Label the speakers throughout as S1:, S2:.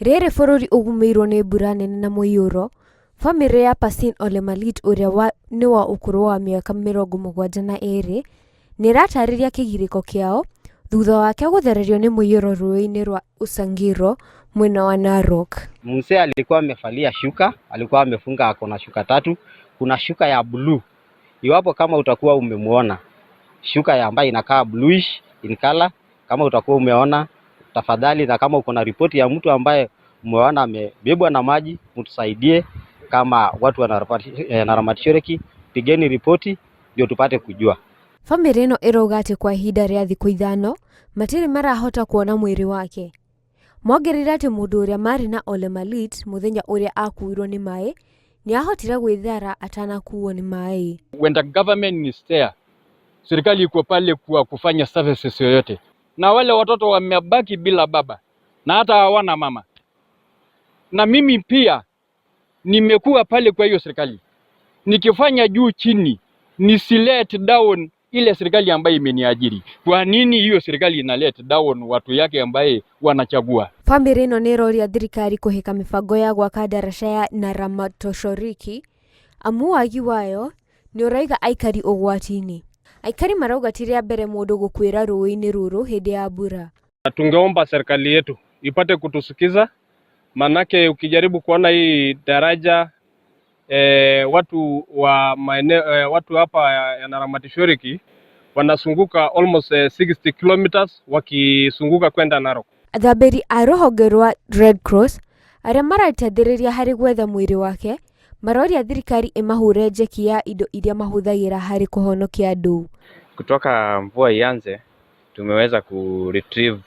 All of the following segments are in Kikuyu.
S1: Rĩrĩ bũrũri ũgũmĩirwo nĩ mbura nene na mũiyũro, bamĩrĩ ya Parsin Ole Malit ũrĩa nĩ wa ũkũrũ wa mĩaka 72 nĩĩratarĩria kĩgirĩko kĩao thutha wake gũthererio nĩ mũiyũro rũĩ-inĩ rwa Usangiro mwena wa Narok.
S2: Mzee alikuwa amevalia shuka, alikuwa amefunga ako na shuka tatu. Kuna shuka ya blue. Iwapo kama utakuwa umemuona shuka ya ambayo inakaa bluish in color, kama utakuwa umeona tafadhali, na kama uko na ripoti ya mtu ambaye umeona amebebwa na maji, mtusaidie kama watu wa Naramati, pigeni ripoti ndio tupate kujua.
S1: Bamĩrĩ ĩno ĩrauga atĩ kwa ihinda rĩa thikũ 5 matirĩ marahota kuona mwĩrĩ wake. Mongereire atĩ mũndũ ũrĩa marĩ na Ole Malit mũthenya ũrĩa akuirwo nĩ maĩ nĩahotire gwĩthara atanakuo nĩ maĩ.
S3: When the government is there, serikali iko pale kwa kufanya services yoyote, na wale watoto wamebaki bila baba na hata hawana mama, na mimi pia nimekuwa pale kwa hiyo serikali nikifanya juu chini nisi let down ile serikali ambayo imeniajiri. Kwa nini hiyo serikali ina let down watu yake ambaye wanachagua?
S1: Bamĩrĩ ĩno nĩĩroria thirikari kũhĩka mĩbango ya gwaka ndaraca ya Naramatoshoriki amu wagi wayo nĩũraiga aikari ũgwati-inĩ. Aikari marauga ti rĩa mbere mũndũ gũkuĩra rũĩ-inĩ rũrũ hĩndĩ ya mbura.
S4: Tungeomba serikali yetu ipate kutusikiza, manake ukijaribu kuona hii daraja watu wa maeneo watu hapa ya Naramati Shoriki wanazunguka almost 60 kilometers wakizunguka kwenda Narok.
S1: Athambĩri a rũhonge rwa Red Cross arĩa marateithĩrĩria harĩ gwetha mwĩrĩ wake maroria thirikari ĩmahũre njeki ya indo iria mahũthagĩra harĩ kũhonokia andũ.
S5: Kutoka mvua ianze tumeweza ku retrieve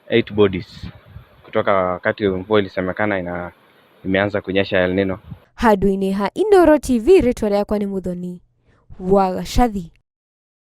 S5: 8 bodies kutoka wakati mvua ilisemekana imeanza kunyesha El Nino.
S1: Handũ-inĩ ha Inooro TV rĩtwa rĩakwa nĩ Muthoni wa Gacathi.